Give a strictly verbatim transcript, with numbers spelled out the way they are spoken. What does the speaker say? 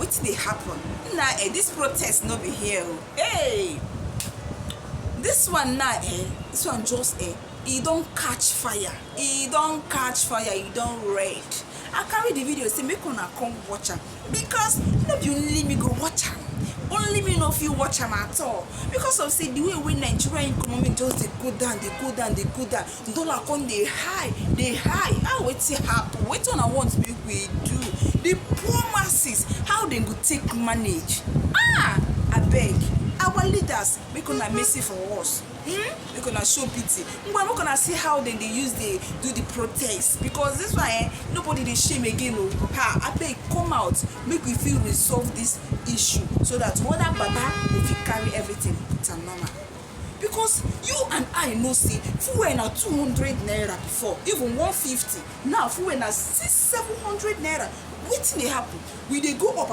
Wetin dey happen? Na eh, this protest no be here o. Hey! This one na eh, this one just eh, e don catch fire. E don catch fire, e don red. I carry the video say make una come watch am, because no be only me go watch am. Only me no fit watch am at all, because of say the way wey Nigeria economy just dey go down, dey go down, dey go down, dollar come dey high, dey high. How wetin happen? Wetin una want make we do? The poor masses, how dem go take manage? Ah, abeg, our leaders, make una mercy for us. Hmm? Make una show pity. Ngwa, make una see how dem dey use dey do the protest, because this one eh, nobody dey shame again o. Ha, abeg, come out, make we fit resolve this issue, so that mother baba go fit carry everything put am normal. Because you and I know say fuel na two hundred naira before, even one fifty. Now fuel na six, seven hundred naira. Wetin dey happen? We dey go up